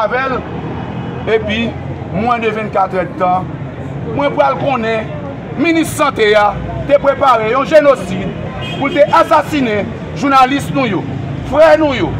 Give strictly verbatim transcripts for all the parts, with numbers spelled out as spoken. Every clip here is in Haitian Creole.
avè l, epi mwen de vennkat èdtan, mwen pral konnen minis sante a te prepare yon jenosid pou l te asasinen jounalis nou yo, frè nou yo,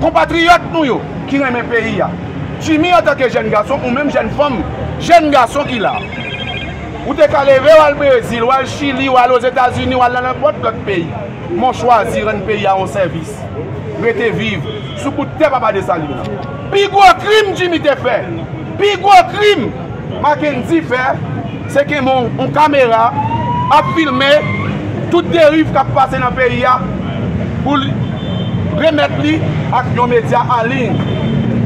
konpatriyòt nou yo ki renmen peyi a. Jimmy, antanke jèn gason, ou menm jèn fanm, jèn gason ki la, ou te ka leve w al Brezil, w al Chili, w al Ozetazini, w al nan nenpòt lòt peyi. Men w chwazi rann peyi a yon sèvis. Rete viv sou bout tè papa Desalin nan. Pi gwo krim Jimmy te fè, pi gwo krim Mackendy fè, se kenbe yon, yon kamera ap filme tout deriv k ap pase nan peyi a pou l remèt li ak yon medya an liy.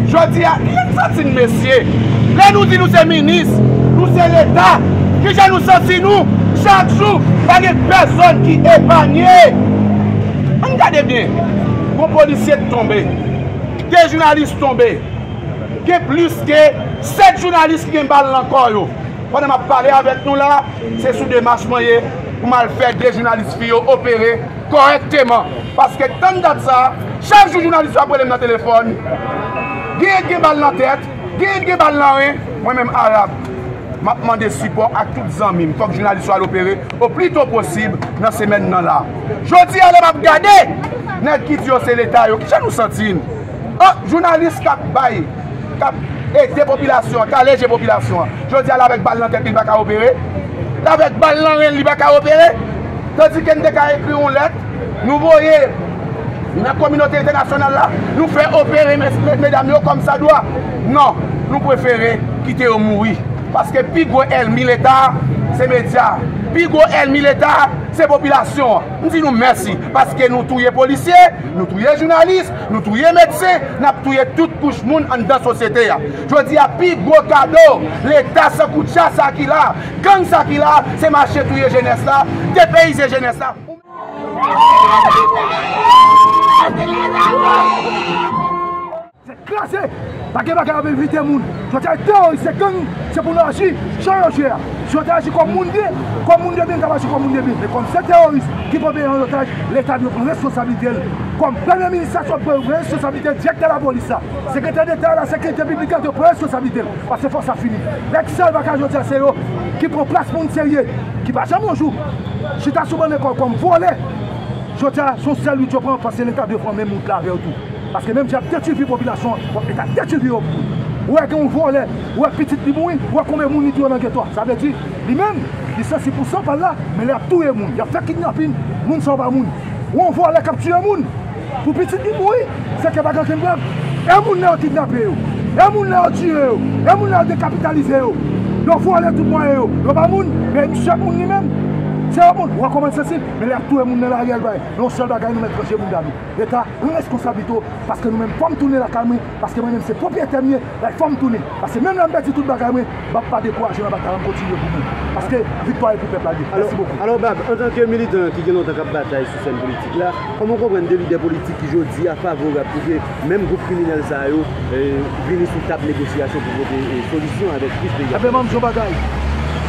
Jodi a, kijan n santi n, mesye? Lè nou di nou se minis, nou se Leta, kijan nou santi nou? Chak jou, pa gen pèsonn ki epanye. Ann gade byen, yon polisye tonbe, de jounalis tonbe, gen plis ke sèt jounalis ki gen bal nan kò yo. Pandan m ap pale avèk nou la, se sou demach mwen ye pou m al fè de jounalis fi yo opere kòrèkteman. Paske tann dat sa, chak jou jounalis yo ap rele m nan telefòn. Genyen gen bal nan tèt, genyen gen bal nan ren. Mwen menm, Arab, m ap mande sipò ak tout zanmi m. Fòk jounalis yo al opere o pli to posib nan semèn nan la. Jodi a, lè m ap gade nèg ki di yo se Leta yo, kijan nou santi n? An, jounalis k ap bay, k ap ede popilasyon an, k aleje popilasyon an. Jodi a, l avèk bal nan tèt li, li pa ka opere. L avèk bal nan ren li, li pa ka opere. Tandike n te ka ekri yon lèt, nou voye nan kominote entènasyonal la, nou fè opere mes-, mes-, medam yo kòmsadwa. Non, nou prefere kite yo mouri. Paske pi gwo ènmi Leta a, se medya. Pi gwo ènmi Leta a, se popilasyon an. M di nou mèsi, paske nou touye polisye, nou touye jounalis, nou touye medsen, n ap touye tout kouch moun anndan sosyete a. Jodi a, pi gwo kado Leta sankoutcha sa ki la, gang sa ki la, se mache touye jenès la, depeyize jenès la. Se kraze! Pa gen bagay ap evite moun. Si yo te teworis se gang, se pou nou aji jan yo jwe a. Si yo te aji kòm moun byen, kòm moun de byen, n t ap aji kòm moun de byen. Men kòm se teworis ki pran peyi an otaj, Leta dwe pran responsablite l. Kòm premye minis la sot pran responsablite l, direktè lapolis la, sekretè deta la sekirite piblik la dwe pran responsablite l. Paske fòs la fini. Nèg sèl bagay jodi a se yo ki pran plas moun serye, ki pa janm yon jou chita sou bann lekòl kòm vòlè. Jodi a, se yon sèl wout yo pran, paske Leta dwe pran menm wout la avè yo tou. Paske menm jan y ap detwi vi popilasyon an, fòk Leta detwi vi yo tou. Ou wè gen yon vòlè, ou wè pitit li mouri, ou wè konbyen moun li touye nan geto a. Sa vle di, li menm, li sansib pou san pa l la, men l ap touye moun, l ap fè kidnapin, moun sa yo pa moun. Ou wè yon vòlè k ap tiye moun, pou pitit li mouri, se ke pa gen okenn prèv. E moun nan yo kidnape yo, e moun nan yo tiye yo, e moun nan yo dekapitalize yo, yo vòlè tout mwayen yo, yo pa moun, men misye ap moun li menm, se yon moun, ou wè kòman l sansib, men l ap touye moun nan lari a, l bay. Men yon sèl bagay nou mèt ranje bounda nou. Leta, pran responsablite w, paske nou menm, fò m tounen lakay mwen, paske mwen menm se pwopyetè m ye, bay fò m tounen. Paske menm lè m pèdi tout bagay mwen, m ap pa dekouraje nan batay la, m kontinye pou mwen. Paske viktwa e pou pèp la li ye. Mèsi bokou. Alò, Bab, antanke militan ki gen lontan k ap batay sou sèn politik la, kòman w konprann de lidè politik ki jodi a favorab pou ke menm gwoup kriminèl sa yo, eh, vini sou tab negosyasyon pou pote, eh, solisyon avèk plis de... Ebyen, ban m di w yon bagay.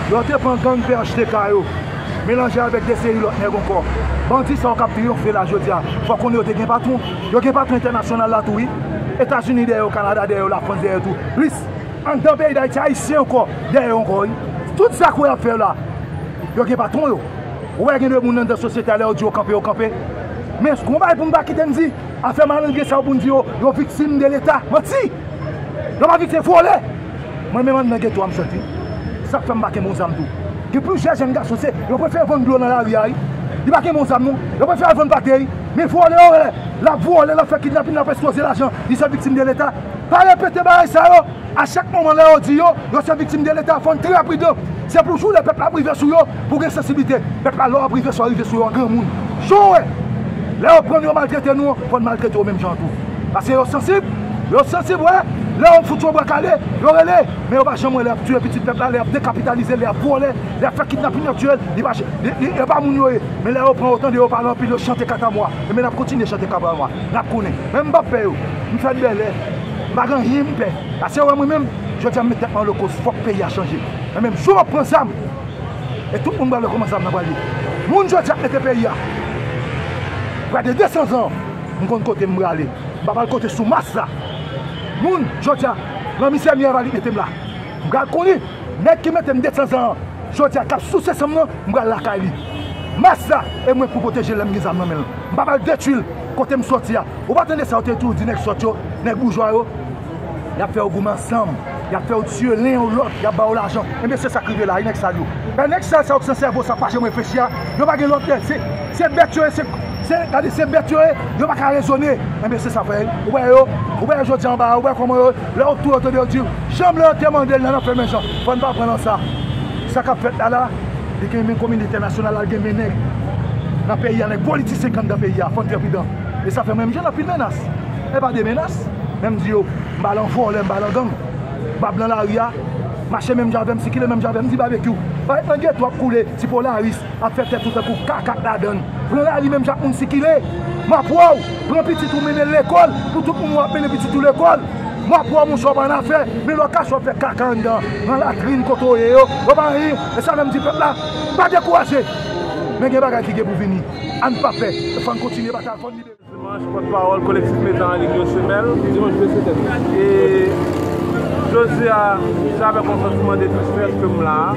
Lè w te pran gang P H T K yo, melanje avèk de seri lòt nèg ankò. Bandi sa yo k ap triyonfe la jodi a, fò w konnen yo te gen patwon. Yo gen patwon entènasyonal la tou, wi. Etazini dèyè yo, Kanada dèyè yo, Lafrans dèyè yo tou. Plis, anndan peyi Dayiti, Ayisyen ankò dèyè yo ankò, wi. Tout zak ou wè y ap fè yo la, yo gen patwon yo. Ou wè gen de moun anndan sosyete a, lè yo di yo kanpe, yo kanpe. Men, gon bagay pou m pa kite m di, afè malendren sa yo pou n di yo, yo viktim de Leta. Manti! Yo pa viktim, vòlè! Mwen menm anndan geto a m sot, wi. Sa k fè m pa kenbe yon zam tou. Gen plizyè jèn gason, se, yo prefere vann dlo nan lari a, wi. Li pa kenbe yon zam, non. Yo prefere al vann pate, wi. Men vòlè yo ye. L ap vòlè, l ap fè kidnapin, l ap eksploze lajan. Li se viktim de Leta. Pa repete bagay sa yo. A chak moman lè yo di yo, yo se viktim de Leta, fò n trè pridan. Se pou jou lè pèp la ap rive sou yo, pou gen sansiblite. Pèp la, lè w ap rive sou yo, rive sou yo an granmoun. Jan w wè, lè yo pran n, yo maltrete nou, fò n maltrete yo menm jan an tou. Paske yo sansib, yo sansib, wè. Lè yo fout yo bwa kale, yo rele. Men yo pa janm wè lè y ap tiye pitit pèp la, lè y ap dekapitalize, lè y ap vòlè, lè y ap fè kidnapin, y ap tiye, li pa, li, li, yo pa moun yo ye. Men lè yo pran yo, tande yo pale anpil, yo chante katamwa. Ebyen, n ap kontinye chante katamwa. N ap konnen. Men m p ap pè yo. M fèt bèlè. M pa gen anyen m pè. Paske yo wè mwen menm, jodi a m met tèt mwen an lokos, fòk peyi a chanje. Mwen menm, jou m ap pran zam, e tout moun pral wè kòman zam nan pral ye. Moun jodi a ap mete peyi a. Prè de de san zan, m konn kote m prale. M pa pral kote sou mas la. Moun, jodi a, nan misè m ye a, li mete m la. M pral konnen, nèg ki mete m desanzan an, jodi a, k ap souse san m nan, m pral lakay li. Mas la, e mwen pou pwoteje l lè m gen zam nan men l. M pa pral detwi l kote m soti a. Ou pa tande sa yo te toujou di nèg sòt yo, nèg boujwa yo? Y ap fè yo goumen ansanm. Y ap fè yo tiye len yon lòt, y ap ba yo lajan. Enben, se sa k rive la, wi, nèg sal yo. Bay nèg sal sa yo k san sèvo, sa k pa janm reflechi a, yo pa gen lòt tèt. Se, se bèt yo ye, se, se, gade, se bèt yo ye, yo pa ka rezone. Enben, se sa, frè. Ou wè yo, ou wè yo jodi a anba a, ou wè kòman yo, lè yo tou yo tande yo di, janm lè yo te mande l nan, nan fè men jan. Fò n pa pran nan sa. Sa k ap fèt la, la, li gen men kominote entènasyonal la, li gen men nèg nan peyi a, nèg politisyen k anndan peyi a, fò n fè pridan. E sa fè mwen menm jan anpil menas. E pa de menas, men m di yo, m pa lan vòlè, m pa lan gang. M pa blan lari a, mache menm jan avè m, sikile menm jan avè m, di Babekyou. Pa ret nan geto ap koule, ti Polaris, ap fè tèt ou tankou kaka k ladann. Pran lari menm jan ak moun sikile. M ap wè w, pran pitit ou mennen l lekòl, pou tout moun w ap mennen pitit ou lekòl. M ap wè w, monchè, w pa nan afè, men lè w kache w ap fè kaka anndan, nan latrin kote w ye yo, w pa anyen. E sa menm di pèp la, pa dekouraje. Men gen bagay ki gen pou vini. Ann pa pè, fò n kontinye batay, fò n libere. Dimanche, pòtpawòl Kolektif Mete an Liy Yo Semèl. Dimanche, mesye tèt. E jodi a, se avèk yon santiman de tristès ke m la a,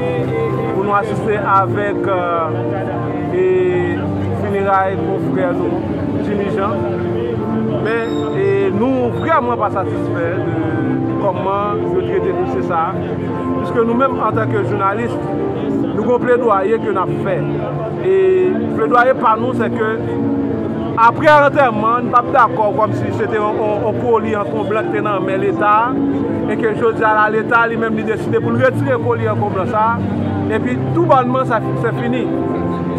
pou nou asiste avèk, euh, e fineray konfrè nou, Jimmy Jean. Men, e nou vrèman pa satisfè de kòman yo trete dosye sa a. Piske nou menm, antanke jounalis, nou gen yon pledwaye ke n ap fè. E pledwaye pa nou, se ke apre antèman, n p ap dakò kòmsi se te yon, yon, yon koli an kon blan ki te nan men Leta a, e ke jodi a la, Leta li menm li deside pou l retire koli an kon blan sa a, epi toubannman sa, se fini.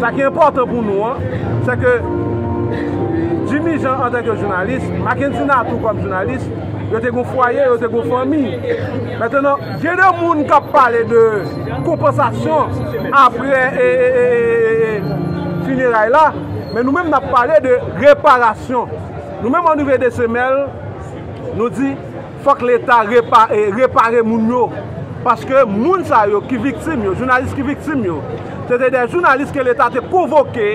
Sa ki enpòtan pou nou an, se ke Jimmy Jean antanke jounalis, Mackendy Natou kòm jounalis, yo te gon fwaye, yo te gon fanmi. Mentnan, gen de moun k ap pale de konpansasyon apre, e, e, e, e, e, fineray la, men nou menm n ap pale de reparasyon. Nou menm, o nivo de Semèl, nou di fòk Leta repa-, e, repare moun yo. Paske moun sa yo ki viktim yo, jounalis ki viktim yo, se te de jounalis ke Leta te konvoke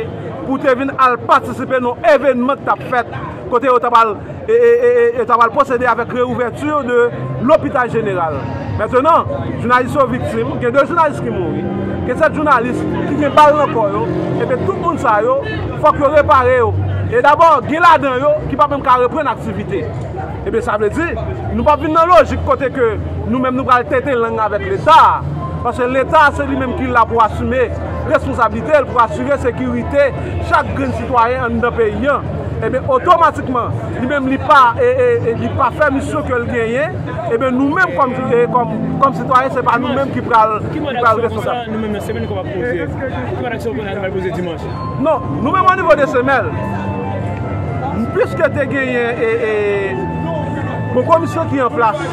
pou te vin al patisipe nan evènman ki t ap fèt, kote yo t ap al e, e, e, e, e ta pral pwosede avèk reouvèti de lopital jeneral. Mentnan, jounalis yo viktim, gen de jounalis ki mouri, gen sèt jounalis ki gen bal nan kò yo, ebyen tout moun sa yo, fòk yo repare yo. E dabò, gen ladan yo ki pa menm ka reprann aktivite. Ebyen, sa vle di, nou p ap vin nan lojik kote ke nou menm nou pral tenten lang avèk Leta a. Paske Leta, se li menm ki la pou asime responsablite l, pou asire sekirite chak grenn sitwayen anndan peyi an. Ebyen, otomatikman, li menm li pa, e, e, e, li pa fè misyon ke l genyen, ebyen, nou menm kòm, e, kòm, kòm sitwayen, se pa nou menm ki pral, ki pral responsab. Ki mòd aksyon konsa nou menm nan Semèl nou kapab poze? Ki mòd aksyon konsa nou pral poze dimanch? Non, nou menm o nivo de Semèl, piske te genyen, e, e, bon, komisyon ki an plas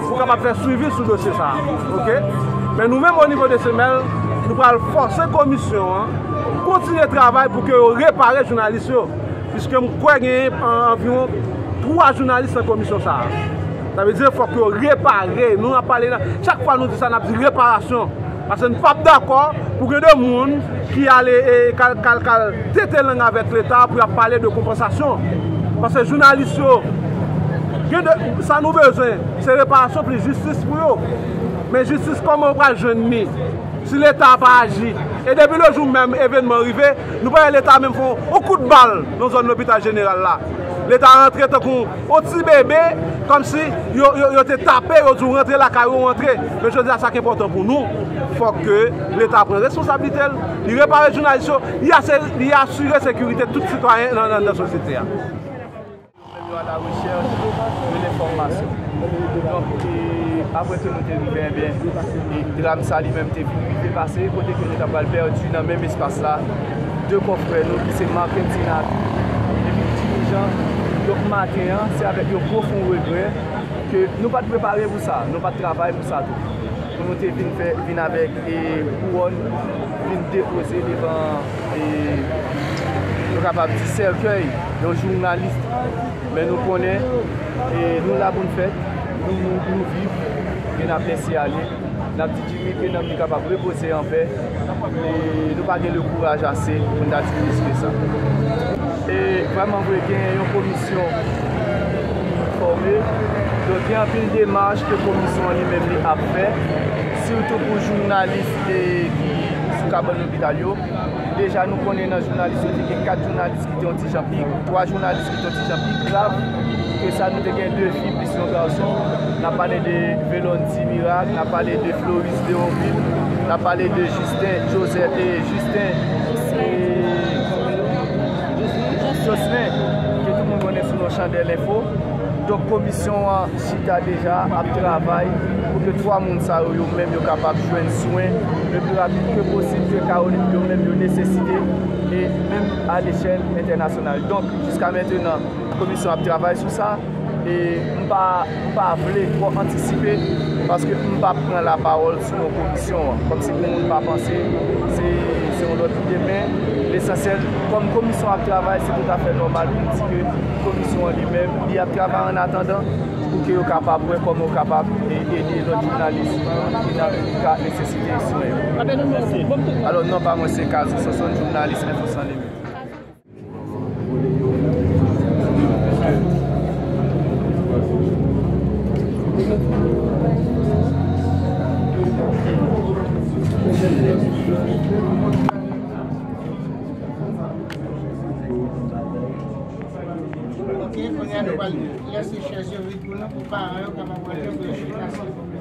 pou kapab fè swivi sou dosye sa a, oke? Men nou menm, o nivo de Semèl, nou pral fòse komisyon an kontinye travay pou ke yo repare jounalis yo, piske m kwè genyen an-, anviwon twa jounalis nan komisyon sa a. Sa vle di, fòk yo repare. Nou ap pale la, chak fwa nou di sa, n ap di reparasyon. Paske n p ap dakò pou gen de moun ki ale, e, k al, k al, k al tete lang avèk Leta pou y ap pale de konpansasyon. Paske jounalis yo, gen de, sa nou bezwen, se reparasyon plis jistis pou yo. Men jistis, kòman yo pral jwenn li? Si Leta pa aji. E depi le jou menm evènman rive, nou pa wè Leta menm fè yon kout bal nan zòn lopital jeneral la. Leta rantre tankou yon ti bebe, kòmsi yo, yo, yo te tape, yo di w rantre lakay ou, rantre. Men jodi a, sa k enpòtan pou nou, fòk ke Leta pran responsablite l, li repare jounalis yo, li ase-, li asire sekirite tout sitwayen nan, nan, nan sosyete a. Nou menm yo a la rechèch de lenfòmasyon. Donk, e, apre ke nou te rive, ebyen, e dram sa li menm te vin rive pase, kote ke nou ta pral pèdi nan menm espas la de konfrè nou ki se Marc Kentina epi Jimmy Jean. Donk, maten an, se avèk yon pwofon regrè ke nou pa t prepare pou sa, nou pa t travay pou sa tou. Pou nou te vin fè, vin avèk, e, kouwòn, vin depoze devan, e, nou kapab di sèkèy yon jounalis. Men nou konnen, e, nou la pou n fèt, nou, nou, nou viv, e n ap lese ale. N ap di Jimmy ke nanm li kapab repoze anpè, e nou pa gen le kouraj ase pou n ta di plis ke sa. E vrèman vre, gen yon komisyon ki fòme, Donk, gen anpil demach ke komisyon an li menm li ap fè, sitou pou jounalis e ki sou kabann lopital yo. Deja, nou konnen nan jounalis yo, te gen kat jounalis ki te yon ti jan pi, twa jounalis ki te yon ti jan pi grav ke sa. Nou te gen de fi plis yon gason. N ap pale de Velondy Miracle, n ap pale de Floris Deonvil, n ap pale de Justin Joseph e Justin e Jocelyn, ke tout moun konnen sou non Chandèl Enfo. Donk, komisyon an chita deja ap travay pou ke twa moun sa yo, yo menm yo kapab jwenn swen le pli rapid ke posib ke Caroline yo menm yo nesesite, e menm a lechèl entènasyonal. Donk, jiska mentenan, komisyon ap travay sou sa, e m pa, m pa vle twò antisipe, paske m p ap pran lapawòl sou non komisyon an. Kòmsi pou moun pa panse se, se yon lòt ide, men lesansyèl, kòm komisyon ap travay, se toutafè nòmal pou m di ke komisyon an li menm, li ap travay an atandan pou ke yo kapab wè kòman yo kapab e-, ede lòt jounalis ki nan, ki ka nesesite swen yo. Alò, non pa mwen se Kazou Sonsonn, jounalis Enfo San Limit. Ok, kounye a nou pral lese chèz yo vid pou nou, pou paran yo kapab rantre pou yo chita, silvouplè.